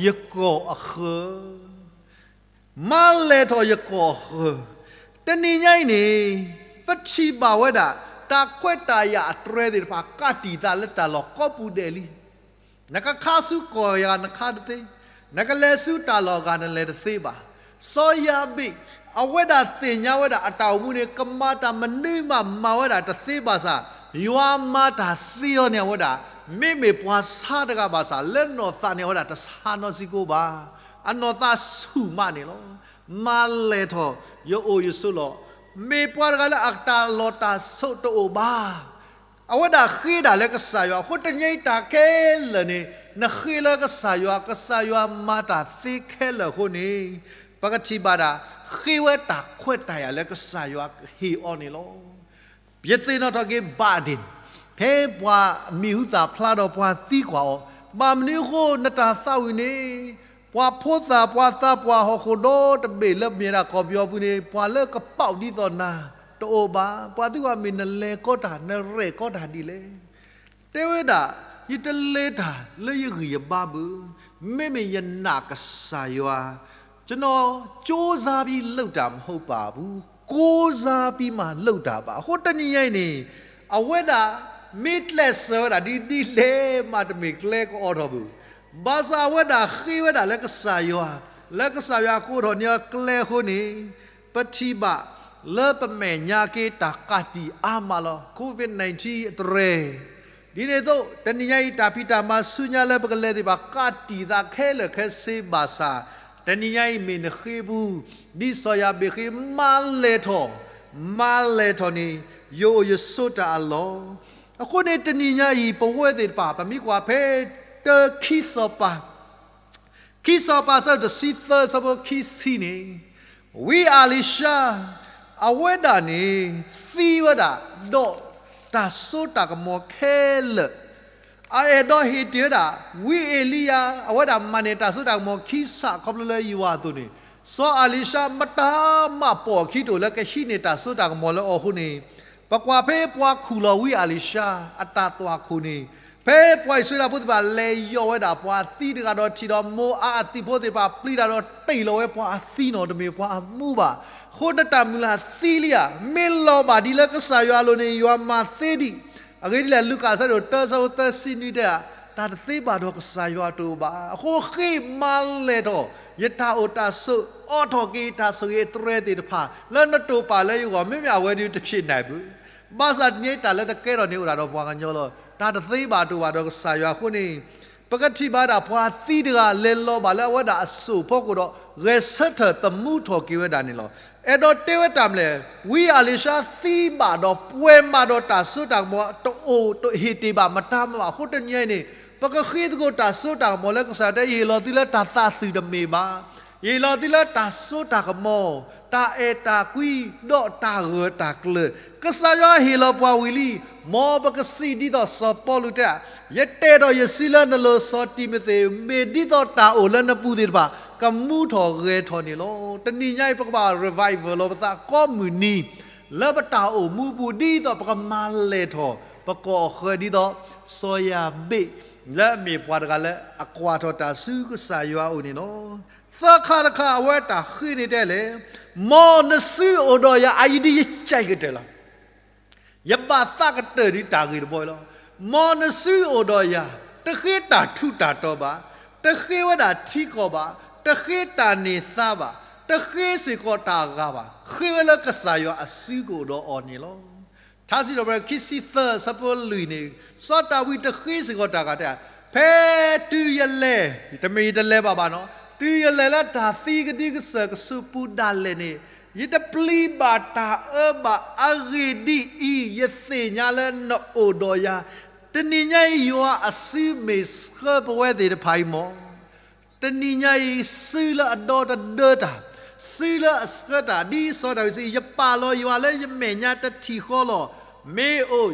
ယကိာ်အဃၢၤ, မၤလဲၢ်ထီၣ်ယကိာ်အဃၢၤ, တနံၤညါအံၤန့ၣ် ပထံၣ်ဘၣ်ဝဲဒၣ် တၢ်ခွဲးတၢ်ယာ်အတြဲၤသ့ၣ်တဖၣ် ကးတံာ်သးလၢတၢ်လီၢ်ကိးပူၤဒဲးလံ. နကခါဆူကီၢ်ဂၤနခါတသ့, နကလဲၤဆူတၢ်လီၢ်ဂၤနလဲၤတသ့ဘၣ်. စီၤယၤဘ့း အဝဲဒၣ်သ့ၣ်ညါဝဲဒၣ်အတၢ်အိၣ်မူန့ၣ် ကမၤတၢ်မနုၤမးမၤဝဲဒၣ်တသ့ဘၣ်ဆၣ်, ယွၤမၤတၢ်သ့အီၤန့ၣ်အဝဲဒၣ် မ့မ့ၢ်ပှၤဆါတဂၤဘၣ်ဆၣ် လၢနီၢ်သးန့ၣ်အဝဲဒၣ်တဆါနီတစဲးဖိဘၣ်. အနီၢ်သးဆူၣ်မးန့ၣ်လီၤ. မၤလဲၢ်ထီၣ်ယအိၣ်ယဆိးလီၤ. မ့ၢ်ပှၤတဂၤလၢအတၢ်လီၢ်တၢ်ဆိးတအိၣ်ဘၣ်. အဝဲဒၣ်ဃ့ဒၣ်လၢကစၢ်ယွၤအဃိ တနံၤအံၤတၢ်ခဲလၢာ်န့ၣ် နဃ့လၢကစၢ်ယွၤ, ကစၢ်ယွၤမၤတၢ်သ့ခဲလၢာ်အဃိန့ၣ်, ပကထံၣ်ဘၣ်ဒၣ် ဃ့ဝဲတၢ်ခွဲးတၢ်ယာ်လၢကစၢ်ယွၤကဟ့ၣ်အီၤန့ၣ်လီၤ. ယသ့ၣ်နီၣ်ထီၣ်က့ၤ Biden ဖဲပှၤမံၤဟူသၣ်ဖျါဒီးပှၤသံကွၢ်အီၤ, ဘၣ်မနုၤအဃိနတၢ်သးဝံၣ်န့ၣ် ပှၤဖိသၣ်ပှၤသးပှၢ်ဟီၣ်ခိၣ်ဒီတဘ့ၣ်လၢမ့ၢ်ဒၣ်ကီၢ်ပယီၤပူၤန့ၣ် ပှၤလၢကပီးဒ်သိးနၤတအိၣ်ဘၣ်. ပှၤသံကွၢ်မ့ၢ်နလဲၤကီတၢ် နရဲၣ်ကီတၢ်ဒ်လဲၣ်. တဲဝဲဒၣ်, ယတလဲၤတၢ်လၢယဂံၢ်ယဘါဘၣ်, မ့မ့ၢ်ယနာ်ကစၢ်ယွၤ, ကျွန်တော်ကြိုးစားပြီးလုပ်တာမဟုတ်ပါဘူး, ကိုးစားပြီးမှလုပ်တာပါ. အဃိတနံၤညါအံၤန့ၣ် အဝဲဒၣ်မ့ၢ်ကျဲးစၢးဝဲဒၣ်ဒ်ဒ်လဲၣ်မး တမ့ၢ်ကျဲကအိးထီၣ်ဘၣ်. ဘၣ်ဆၣ်အဝဲဒၣ်ဃ့ဝဲဒၣ်လၢကစၢ်ယွၤ, လၢကစၢ်ယွၤကအိးထီၣ်န့ၢ်အီၤကျဲအဃိန့ၣ်, ပထံၣ်ဘၣ်လၢပမဲာ်ညါက့ၤတၢ်ကးတံာ်အါမးလီၤ. COVID nineteen အတြဲၤ ဒ်န့ၣ်အသိး တနံၤညါအံၤ တၢ်ဖံးတၢ်မၤဆူညါလၢပကလဲၤသ့ၣ်တဖၣ် ကးတံာ်သးခဲလၢာ်ခဲဆ့ဘၣ်ဆၣ်, တနံၤညါအံၤမ့ၢ်နဃ့ပူၤ, ဒ်စီၤယၤဘ့းဃ့ မၤလဲၢ်ထီၣ်, မၤလဲၢ်ထီၣ်န့ၣ် ယအိၣ်ယဆိးတၢ်အလီၢ်. အဃိန့ၣ်တနံၤညါအံၤ ပဝဲသ့ၣ်တဖၣ် ပမ့ၢ်ကွၢ်ဖဲ တၢ ခံစီၤပၤ ခံစီၤပၤ အဆၢဒိၣ်တဆံသၢ အဆၢဖိခံဆံန့ၣ်, ဝံအၤလံၤၡါ အဝဲဒၣ်န့ၣ် သံဝဲဒၣ် ဒီးတၢ်စိတၢ်ကမီၤခဲလၢာ်, အအဲၣ်ဒိးဟ့ၣ်တ့ၢ်ဝဲဒၣ် ဝံအ့လံယၤ အဝဲဒၣ်မၤန့ၢ်တၢ်စိတၢ်ကမီၤခံဆးခီဖျိလၢယွၤအသိးန့ၣ်, စီၤအၤလံၤၡါမတၤမးပိာ်အခံတအိၣ်လၢကဟံးန့ၢ်တၢ်စိတၢ်ကမီၤလၢအီၤအဃိန့ၣ်, ပကွၢ်ဖဲပှၤခူၣ်လီၤဝံအၤလံၤၡါ အတၢ်သွၣ်ခိၣ်န့ၣ်, ဖဲပှၤအံၣ်စရ့လးဖိသ့ၣ်တဖၣ် လဲၤယီၢ်ဝဲဒၣ်ပှၤသံတဂၤဒီး ထံၣ်ဒီးမိၤအၤအသံၣ်ဖိသ့ၣ်တဖၣ် ပျံၤတၢ်ဒီးတ့ၢ်လီၤဝဲပှၤအသံနီၤ, တမ့ၢ်ပှၤအမူဘၣ်. အဃိနတၢ်မုၢ်လၢ်သံလံဧါ, မ့ၢ်လီၤဘၣ်ဒ်လၢကစၢ်ယွၤအလိၤန့ၣ် ယွၤမၤသ့ဒံး. အဂ့ၢ်ဒ်လဲၣ် လူၤကၣ်အဆၢဒိၣ်တၢ အဆၢဖိသၢဆံနွံတဲဒၣ်, တၢ်တသ့ဘၣ်ဒီးကစၢ်ယွၤတအိၣ်ဘၣ်. အဃိဃ့မၤလဲၢ်ထီၣ် ယတၢ်အိၣ်တၢ်ဆိး, အိးထီၣ်က့ၤယတၢ်ဆိၣ်ဂ့ၤအတြဲၤသ့ၣ်တဖၣ် လၢနတိာ်ပာ်လၢယဂီၢ်, မ့မ့ၢ်အဝဲဒၣ်တဖျ့ၣ်နၢ်ဘၣ်. ဘၣ်ဆၣ်တနံၤအံၤတၢ်လၢတကဲထီၣ်န့ၣ်အိၣ်ဒၣ်ဒီးပှၤကညီလီၤ. တၢ်တသ့ဘၣ်တအိၣ်ဘၣ်ဒီးကစၢ်ယွၤအဃိန့ၣ်, ပကထံၣ်ဘၣ်ဒၣ်ပှၤသံတဂၤလဲၤလီၤဘၣ်လၢအဝဲဒၣ်အစိၣ်အဖီခိၣ်ဒီး ဂဲၤဆၢထၢၣ်သမူထီၣ်က့ၤဝဲဒၣ်န့ၣ်လီၤ. အဲၣ်ဒိးတဲဝဲတၢ်မနုၤလဲၣ်, ဝံအၤလံၤၡါသံဘၣ်ဒီးပှဲၤမးဒီးတၢ်စိတၢ်ကမီၤ တအိၣ်တဟ့ၣ်တ့ၢ်ဘၣ်မတၤမးဘၣ်. အဃိတနံၤအံၤန့ၣ် ပကဃ့သကိးတၢ်စိတၢ်ကမီၤလၢကစၢ်ယွၤတဲ ယဟ့ၣ်လီၤသုလၢတၢ်သးသုးတမ့ၢ်ဘၣ်. ယဟ့ၣ်လီၤသုလၢတၢ်စိတၢ်ကမီၤ, တၢ်အဲၣ်တၢ်ကွံ ဒီးတၢ်ဂၢၢ်တၢ်ကျၢၤ, ကစၢ်ယွၤဟ့ၣ်လီၤပှၤဝံၤလံ. မ်ပကစံးဒ်သိးစီၤပီလူးတဲ, ယတဲဒီးယစုလၢနလိၤစီၤတံၤမသ့း, မ့ၢ်ဒ်သိးတၢ်အိၣ်လၢနပူၤသ့ၣ်တဖၣ် ကမူထီၣ်ဂဲၤထီၣ်န့ၣ်လီၤ. တနံၤညါအံၤ ပကဘၣ် revival လီၤပသးကိးမုၢ်နံၤ လၢပတၢ်အိၣ်မူပူၤ ဒ်သိးပကမၤလဲၢ်ထီၣ် ပကီၢ်အဃၢၤဒ်သိး စီၤယၤဘ့း လၢအမ့ၢ်ပှၤတဂၤလၢအကွၢ်ထီၣ်တၢ်ဆူကစၢ်ယွၤအအိၣ်န့ၣ်လီၤ. သၢခါတခါ အဝဲတၢ်ဃ့န့ၣ်တဲလဲၣ်, မ်နစုအိၣ်ဒီးယၤ အအံၤဒ်ယကဲကတၢၢ်လီၤ. ယဘၣ်သးကတၢၢ်ဒ်တၢ်ဂ့ၢ်တဘီအံၤလီၤ. မ်နစုအိၣ်ဒီးယၤ, တဃ့တၢ်ထူးတၢ်တီၤဘၣ်, တဃ့ဝဲဒၣ်ထံကီၢ်ဘၣ်, တဃ့တၢ်န့ၢ်သါဘၣ်, တဃ့စ့ၢ်ကီးတၢ်ဂၤဘၣ်, ဃ့ဝဲလၢကစၢ်ယွၤအစုကအိၣ်ဒီးအီၤန့ၣ်လီၤ. ထါစံးထီၣ်ပတြၢၤခံဆံသၢ အဆၢဖိလွံၢ်န့ၣ်, စီၤဒၤဝံးတဃ့စ့ၢ်ကီးတၢ်ဂၤတဲ, ဖဲတုၤယလဲၤ, တမ့ၢ်ယတလဲၤဘၣ်ဘၣ်နီၤ, တုၤယလဲၤလၢတၢ်သံကဒုကစၢၢ်ကဆူးပူၤဒၣ်လဲာ်န့ၣ်, ယတပျံၤဘၣ်တၢ်အၢဘၣ်. အဂ့ၢ်ဒ်အံၤ, ယသ့ၣ်ညါလၢနအိၣ်ဒီးယၤ, တနံၤညါအံၤ ယွၤအစုမ့ၢ်ဆှၢပဝဲသ့ၣ်တဖၣ်အံၤမီၢ် တနံၤညါအံၤ စုလၢအဒီတဒၢတၢ်, စုလၢအဆှၢတၢ်, ဒ်စီၤဒၤဝံးစံး, ယပာ်လီၤယွၤလၢယမဲာ်ညါတထံၣ်ဃီလီၤ. မ့ၢ်အိၣ်,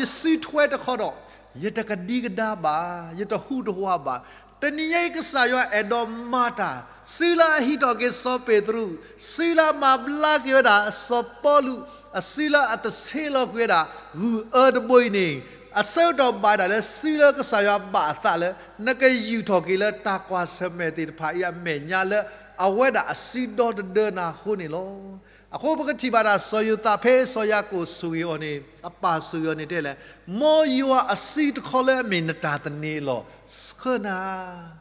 ယစုထွဲတခီဒီး, ယတကဒံကဒါဘၣ်, ယတဟူးတဝးဘၣ်. တနံၤညါအံၤ ကစၢ်ယွၤအဲၣ်ဒိးမၤတၢ်, စုလၢအဟံးထီၣ်က့ၤစီၤပ့းတရူး, စုလၢအမၤဘျါက့ၤဝဲဒၣ်စီၤပီလူး, အစုလၢအတဆ့လီၤကွံာ်ဝဲဒၣ် ဂုၢ်အၢတဘိအံၤန့ၣ်, အဆၢကတီၢ်ဘၣ်ဒၣ်လၢစုလၢကစၢ်ယွၤဘၣ်အသးလၢ နကယူာ်ထီၣ်က့ၤလၢတၢ်ကွၢ်ဆၢၣ်မဲာ်သ့ၣ်တဖၣ်အံၤအမဲာ်ညါလၢ အဝဲဒၣ်အစုဒီတဒၢနၤအဃိန့ၣ်လီၤ. အဃိပကထံၣ်ဘၣ်ဒၣ်စီၤယိၤသးဖဲစီၤယၤကိာ်ဆိၣ်ဂ့ၤအီၤန့ၣ်, အပၢ်ဆိၣ်ဂ့ၤအီၤန့ၣ်တဲလဲၣ်, မ်ယွၤအစုတခီလၢအမ့ၢ်နတၢ်သန့ၤအလီၢ် ဆှၢနၤ,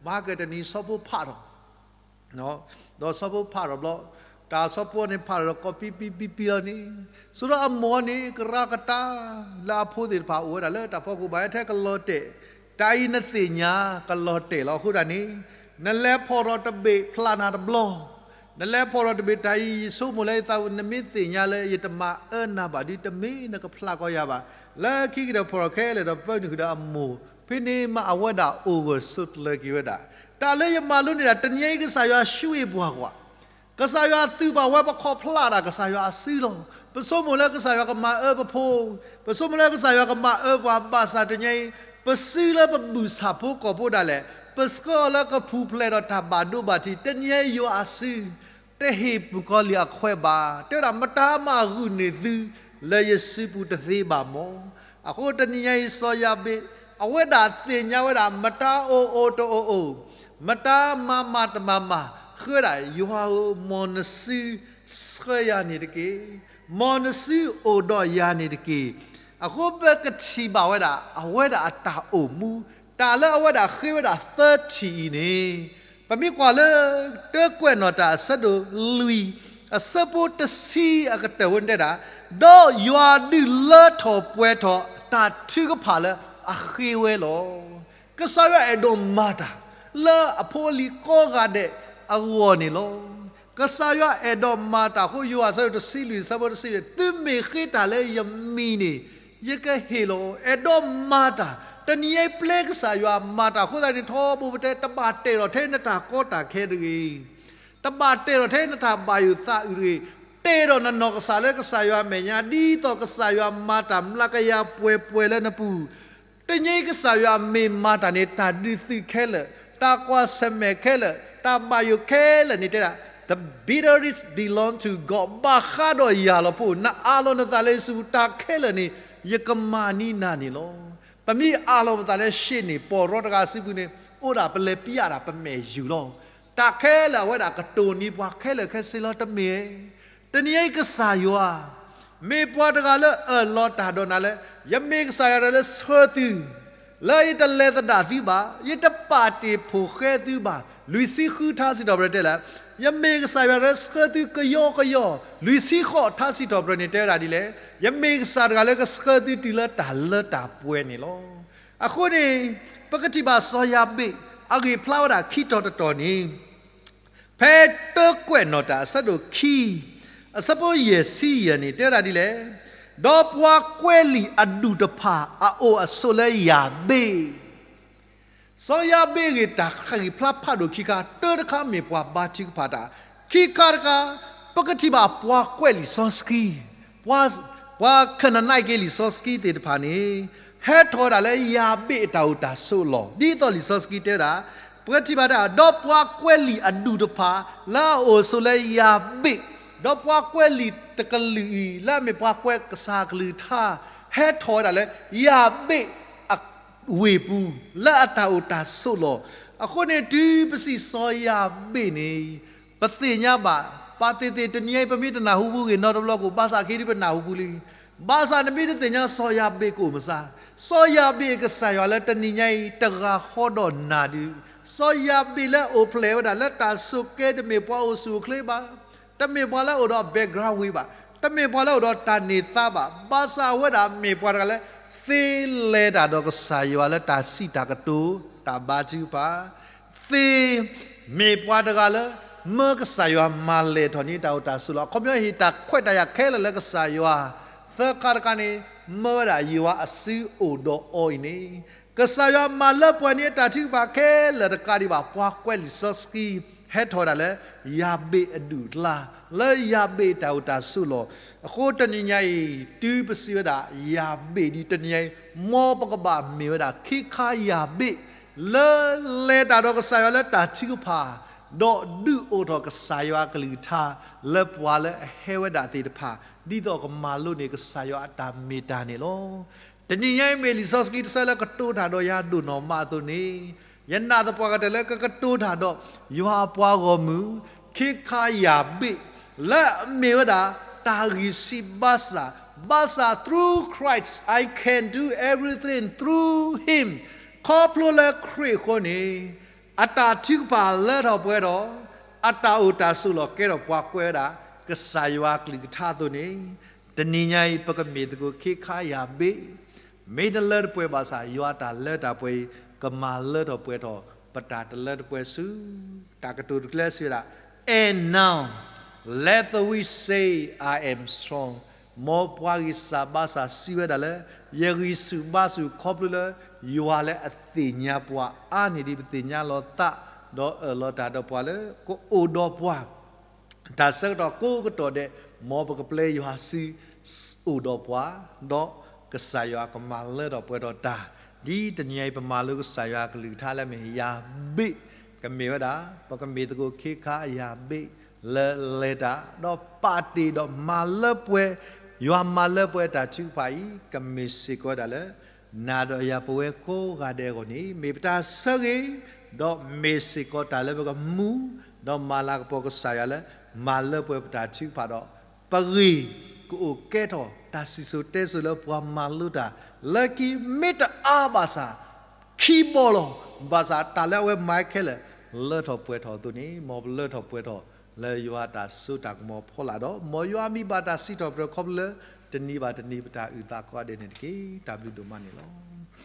မၤကတနံၤဆီဖိဖးထီၣ် ဒီးဆီဖိဖးထီၣ်ဘျီ, တၢ်ဆီဖိန့ၣ်ဖးထီၣ်ဒီးကိးပံပံပံပံလီၤန့ၣ်, ဆိဒီးအမိၢ်န့ၣ် ကရၤကတၢၢ်လၢအဖိသ့ၣ်တဖၣ်အိၣ်ဝဲဒၣ်လၢတၢ်ဖီခိၣ်ဘၣ် ဟဲထဲကလီၤတဲာ်, တၢ်အံၤနသ့ၣ်ညါကလီၤတဲာ်လီၤ. အဃိဒၣ်န့ၣ် နလဲၤဖီၣ်ထီၣ်တဘ့ၣ်ဖျးနၤတဘျီ, နလဲၤဖီၣ်ထီၣ်တဘ့ၣ်တၢ်အံၤ ယဆိကမိၣ်လၢယသးဝံၣ် နမ့ၢ်သ့ၣ်ညါလၢယတမၤအၢနၤဘၣ်ဒီး တမ့ၢ်နကဖျးကီယၤဘၣ်, လၢခံကတၢၢ်ဖီၣ်ထီၣ်ခဲလၢာ်ဒီးပၢနုာ်ဃုာ်ဒီးအမိၢ်, ဖဲန့ၣ်မးအဝဲဒၣ်အိၣ်ဂၢၢ်ဆိးကျၢၤက့ၤဝဲဒၣ်. တၢ်လၢယမၤလိန့ၢ်ဒၣ် တနံၤအံၤကစၢ်ယွၤဆှၢပှၤကွၢ် ကစၢ်ယွၤသုးပာ်ဝဲပခီၣ်ဖျးဒၣ်ကစၢ်ယွၤအစုလီၤ. ပဆိကမိၣ်လၢကစၢ်ယွၤကမၤအၢပဖိ, ပဆိကမိၣ်လၢကစၢ်ယွၤကမၤအၢပှၤဘၣ်ဆၣ်တနံၤအံၤ, ပစုလၢပဘုၣ်ဆၣ်ဖိကီၢ်ဖိဒၣ်လဲာ်, ပဆှၢအီၤလၢကပူၤဖျဲးဒီးတၢ်ဘၣ်ဒိဘၣ်ထံး, တနံၤအံၤယွၤအစု တဟ့ၣ်မုၣ်ကီၤလံၢ်အခွဲးဘၣ်, တဲဝဲဒၣ်မတၤမၤဂုာ်န့ၢ်သု လၢယစုပူၤတသ့ဘၣ်မီၢ်. အဃိတနံၤညါအံၤစီၤယၤဘ့း အဝဲဒၣ်သ့ၣ်ညါဝဲဒၣ် မတၤအိၣ်အိၣ်တအိၣ်အိၣ်, မတၤမၤမၤတမၤမၤ, ဃ့ဝဲဒၣ်ယွၤဧၢ, မ်နစုဆှၢယၤန့ၣ်တက့ၢ်, မ်နစုအိၣ်ဒီးယၤန့ၣ်တက့ၢ်. အဃိပကထံၣ်ဘၣ်ဝဲဒၣ် အဝဲဒၣ်အတၢ်အိၣ်မူ, တၢ်လၢအဝဲဒၣ်ဃ့ဝဲဒၣ်သၢထံၣ်အံၤန့ၣ်, ပမ့ၢ်ကွၢ်လၢ တၢကွဲးနီၣ်တၢ်အဆၢဒိၣ်လွံၢ် အဆၢဖိတဆံအကတၢၢ်ဝဲန့ၣ်တဲဒၣ်, ဒီးယွၤဒုးလၢထီၣ်ပှဲၤထီၣ် တၢ်ထုကဖၣ်လၢအဃ့ဝဲလီၤ. ကစၢ်ယွၤအဲၣ်ဒိးမၤတၢ် လၢအဖိအလံၤကိးဂၤဒဲးအဂီၢ်န့ၣ်လီၤ. ကစၢ်ယွၤအဲၣ်ဒိးမၤတၢ်အဃိ ယိၤဟၣ်အဆၢဒိၣ်တဆံလွံၢ် အဆၢဖိတဆံလွံၢ်, သုမ့ၢ်ဃ့တၢ်လၢယမံၤန့ၣ် ယကဟ့ၣ်လီၤ. အဲၣ်ဒိးမၤတၢ်, တနံၤအံၤပျဲကစၢ်ယွၤမၤတၢ်အဃိသတးန့ၣ် ထီဘိပတဲ တဘၣ်တဲာ်ဒီးထဲနတၢ်ကီတၢ်ခဲတဂ့ၤ တဘၣ်တဲာ်ဒီးထဲနတၢ်ဘၣ်ယိၣ်သးအုးတဂ့ၤ, တဲာ်ဒီးနနီၢ်ကစၢ်လၢကစၢ်ယွၤအမဲာ်ညါ ဒ်သိးကစၢ်ယွၤမၤတၢ်မျးကယၤပှဲၤပှဲၤလၢနပူၤ, တနံၤအံၤကစၢ်ယွၤမ့ၢ်မၤတၢ်န့ၣ် တၢ်ဒုးသုးခဲလၢာ်, တၢ်ကွၢ်ဆၢၣ်မဲာ်ခဲလၢာ်, တၢ်ဘၣ်ယိၣ်ခဲလၢာ်န့ၣ်တဲဒၣ်, the victory belong to God, ဘၣ်ဃးဒီးယၤလီၤဖိ, နအးလီၤနသးလၢယစုပူၤ တၢ်ခဲလၢာ်န့ၣ် ယကမၤန့ၢ်နၤန့ၣ်လီၤ. ပမ့ၢ်အးလီၤပသးလၢရှ့ၣ်န့ၣ် ပီၢ်ရီတဂၤစုပူၤန့ၣ် အိၣ်ဒၣ်ပလဲၤပျးဒၣ်ပမဲာ်ယူၢ်လီၤ. တၢ်ခဲလၢာ်အဝဲဒၣ်ကတိၢ်န့ၢ်ပှၤခဲလၢာ်ခဲဆ့လီၤ တမ့ၢ်ဧါ. တနံၤအံၤကစၢ်ယွၤ မ့ၢ်ပှၤတဂၤလၢအၢၣ်လီၤတၢ်ဒီးနၤလၢ ယမ့ၢ်ကစၢ်ယွၤတဂၤလၢဆှၢသု လၢယတလဲၤသဒၣ်သုဘၣ်, ယတပာ်တ့ၢ်ဖိၣ်ဃဲသုဘၣ်. လွံၢ်ဆံဃုထါစံးထီၣ်ပတြၢၤတဲလၢ ယမ့ၢ်ကစၢ်ယွၤလၢဆှၢသုကယီကယီ, လွံၢ်ဆံဃိးထါစံးထီၣ်ပတြၢၤန့ၣ် တဲဝဲဒၣ်ဒ်လဲၣ်, ယမ့ၢ်ကစၢ်တဂၤလၢကဆှၢသုတုၤလၢတၢ်လၢတၢ်ပှဲၤန့ၣ်လီၤ. အဃိန့ၣ် ပကထံၣ်ဘၣ်စီၤယၤဘ့း အဂ့ၢ်ဖျါဝဲဒၣ်ခံတီၤတတီၤန့ၣ် ဖဲတၢကွဲးနီၣ်တၢ်အဆၢဒိၣ်ခံ အဆၢဖိယဲၢ်ဆံယဲၢ်န့ၣ် တဲဝဲဒၣ်ဒ်လဲၣ်, ဒီးပှၤကွဲးလံာ်အဒူၣ်တဖၣ် အအိၣ်အဆိးလၢယၤဘ့ၣ် စီၤယၤဘ့ၣ်အဂ့ၢ်တၢ်ဂ့ၢ်ဖျါဖးဒိၣ်ခံခါ, တၢတခါမ့ၢ်ပှၤဘါထုကဖၣ်တၢ်, ခံခါတခါ ပကထံၣ်ဘၣ်ပှၤကွဲးလံာ်စီဆှံ, ပှၤ, ပှၤခၢၣ်နနၢ်က့ၤလံာ်စီဆှံသ့ၣ်တဖၣ်န့ၣ် ဟဲထီၣ်ဝဲဒၣ်လၢယၤဘ့ၣ်အတၢ်အိၣ်တၢ်ဆိးအလီၢ်, ဒ်သိးလံာ်စီဆှံတဲဝဲဒၣ်, ပကထံၣ်ဘၣ်တၢ်, ဒီးပှၤကွဲးလံာ်အဒူၣ်တဖၣ် လၢအအိၣ်ဆိးလၢယၤဘ့ၣ်, ဒီးပှၤကွဲးလံာ်တကလုာ်အံၤ လၢအမ့ၢ်ပှၤကွဲးကစၢ်ကလုၢ်ကထါ ဟဲထီၣ်ဝဲဒၣ်လၢယၤဘ့ၣ်အ ဝ့ၢ်ပူၤ လၢအတၢ်အိၣ်တၢ်ဆိးလီၢ်. အဃိန့ၣ် တုၤပစံးစီၤယၤဘ့ၣ်န့ၣ် ပသ့ၣ်ညါဘၣ်, ပာ်သ့ၣ်သ့ၣ် တနံၤအံၤ ပမ့ၢ်တနၢ်ဟူပူၤဂ့ၤနီတဘျီကအိၣ်, ဘၣ်ဆၣ်ခဲဒုးပနၢ်ဟူပူၤလံ. ဘၣ်ဆၣ်နမ့ၢ်တသ့ၣ်ညါစီၤယၤဘ့ၣ်ကအိၣ်မဆါ, စီၤယၤဘ့ၣ်ကစၢ်ယွၤလၢတနံၤညါအံၤ တဂၤဃီဒီးနၤဒုး, စီၤယၤဘ့ၣ်လၢအအိၣ်ဖျဲၣ်ဝဲဒၣ်လၢတၢ်ဆိးက့ တမ့ၢ်ပှၤအိၣ်ဆူၣ်အိၣ်ချ့ဘၣ်. တမ့ၢ်ပှၤလၢအအိၣ်ဒီး background ဝံၤဘၣ်, တမ့ၢ်ပှၤလၢအအိၣ်ဒီးတၢ်န့ၢ်သါဘၣ်, ဘၣ်ဆၣ်အဝဲဒၣ်မ့ၢ်ပှၤတဂၤလၢ သ့လဲၤတၢ်ဒီးကစၢ်ယွၤလၢတၢ်စံးတၢ်ကတိၤ တၢ်ဘါထုကဖၣ်, သ့မ့ၢ်ပှၤတဂၤလၢ မၢကစၢ်ယွၤမၤလဲၢ်ထီၣ်န့ၢ်တၢ်အိၣ်တၢ်ဆိးလီၢ်, အခီပညီဟ့ၣ်တၢ်ခွဲးတၢ်ယာ်ခဲလၢာ်လၢကစၢ်ယွၤ, သၢခါတခါန့ၣ် မၢဝဲဒၣ်ယွၤအစုအိၣ်ဒီးအီၤအံၤန့ၣ် ကစၢ်ယွၤမၤလၢပှဲၤန့ၢ်အတၢ်ထုကဖၣ်ခဲလၢာ်တကးဒံးဘၣ် ပှၤကွဲးလံာ်စီဆှံ ဟဲထီၣ်ဝဲဒၣ်လၢ ယၤဘ့ၣ်အဒူၣ်အကျါ, လၢယၤဘ့ၣ်တၢ်အိၣ်တၢ်ဆိးလီၢ်. အဃိတနံၤညါအံၤ တုၤပစံးဝဲဒၣ် ယၤဘ့ၣ်ဒ်တနံၤညါအံၤ, မ်ပကဘၣ်မ့ၢ်ဝဲဒၣ်ခ့ခါယၤဘ့ၣ် လၢလဲၤတၢ်ဒီးကစၢ်ယွၤလၢတၢ်ထုကဖၣ်, ဒီးဒုးအိၣ်ထီၣ်ကစၢ်ယွၤအကလုၢ်ကထါ လၢပှၤလၢအဟဲဝဲဒၣ်သ့ၣ်တဖၣ် ဒ်သိးကမၤလိန့ၢ်ကစၢ်ယွၤအတၢ်မ့ၢ်တၢ်န့ၣ်လီၤ. တနံၤညါအံၤမ့ၢ်လံာ်စီဆှံတဆၢလၢကတိၤတၢ်ဒီးယၤဒိၣ်နီၢ်မးအသိးန့ၣ်, ယနာ်သပှၢ်ကတၢၢ်လၢကကတိၤတၢ်ဒီး ယွၤအပှၤဂီၢ်မုၢ် ခ့ခါယၤဘ့ၣ် လၢအမ့ၢ်ဝဲဒၣ် တၢ်ဂံၢ်ဆံးဘါစၢ်, ဘါစၢ် through Christ I can do everything through him, ခီဖျိလၢခရံာ်အဃိန့ၣ် အတၢ်ထုကဖၣ်လၢထီၣ်ပှဲၤထီၣ်, အတၢ်အိၣ်တၢ်ဆိးလီၢ်ကဲထီၣ်ပှၤကွဲးဝဲဒၣ် ကစၢ်ယွၤအကလုၢ်ကထါအသိးန့ၣ်, တနံၤညါအံၤ ပကမ့ၢ်သကိးခ့ခါယၤဘ့ၣ်, မ့ၢ်တလၢတပှဲၤဘၣ်ဆၣ် ယွၤအတၢ်လၢတၢ်ပှဲၤအံၤ ကမၤလၢထီၣ်ပှဲၤထီၣ် ပတၢ်တလၢတပှဲၤဆူ တၢ်ကတိၤတကျဲစံးဝဲဒၣ်, And now let the weak say, I am strong. မ်ပှၤဂံၢ်စၢ်ဘါစၢ်စံးဝဲဒၣ်လၢ ယဂံၢ်ဆူၣ်ဘါဆူၣ်ခီဖျိလၢ ယွၤလၢအသ့ၣ်ညါပှၤအါန့ၢ်ဒံးပသ့ၣ်ညါလီၤသး, ဒီးအၢၣ်လီၤတၢ်ဒီးပှၤလၢကအိၣ်ဒီးပှၤ တၢ်ဆၢကတီၢ်ကိးကတီၢ်ဒဲး, မ်ပကပျဲယွၤစု အိၣ်ဒီးပှၤ, ဒီးကစၢ်ယွၤကမၤလၢထီၣ်ပှဲၤထီၣ်တၢ်, ဒ်တနံၤအံၤပမၤလိကစၢ်ယွၤအကလုၢ်ကထါလၢမ့ၢ် ယၤဘ့ၣ်, ကမ့ၢ်ဝဲဒၣ် ပကမ့ၢ်သကိးခ့ခါယၤဘ့ၣ် လၢလဲၤတၢ် ဒီးပာ်တ့ၢ်ဒီးမၤလၢပှဲၤ, ယွၤမၤလၢပှဲၤတၢ်ထုကဖၣ်အံၤ ကမ့ၢ်စ့ၢ်ကီးဝဲဒၣ်လၢ နၤဒီးယၤပဝဲကိးဂၤဒဲးအဂီၢ်န့ၣ် မ့ၢ်ပတၢ်ဆၢဂ့ၤ, ဒီးမ့ၢ်စ့ၢ်ကီးတၢ်လၢပကမူ, ဒီးမၤလၤကပီၤကစၢ်ယွၤလၢ မၤလၢပှဲၤပတၢ်ထုကဖၣ်ဒီး ပဂ့ၢ်ကအိၣ်ကဲထီၣ်တၢ်စံၣ်စိၤတဲစိၤလၢပှၤမၤလိတၢ် လၢခံမ့ၢ်တအါဘၣ်ဆၣ် ခံဘီလီၤ, ဘၣ်ဆၣ်တၢ်လၢအဝဲမၤခဲလၢာ် လၢထီၣ်ပှဲၤထီၣ်အသိးန့ၣ် မ်ပလၢထီၣ်ပှဲၤထီၣ်လၢယွၤအတၢ်စိတၢ်ကမီၤဖီလာ်ဒီး မ်ယွၤမံဘၣ်တၢ်စံးထီၣ်ပတြၢၤခီဖျိလၢ တနံၤဘၣ်တနံၤ ပတၢ်အုၣ်သးကိးဂၤဒဲးန့ၣ်တက့ၢ်. တၢ်ဘျုးဒိၣ်မးန့ၣ်လီၤ.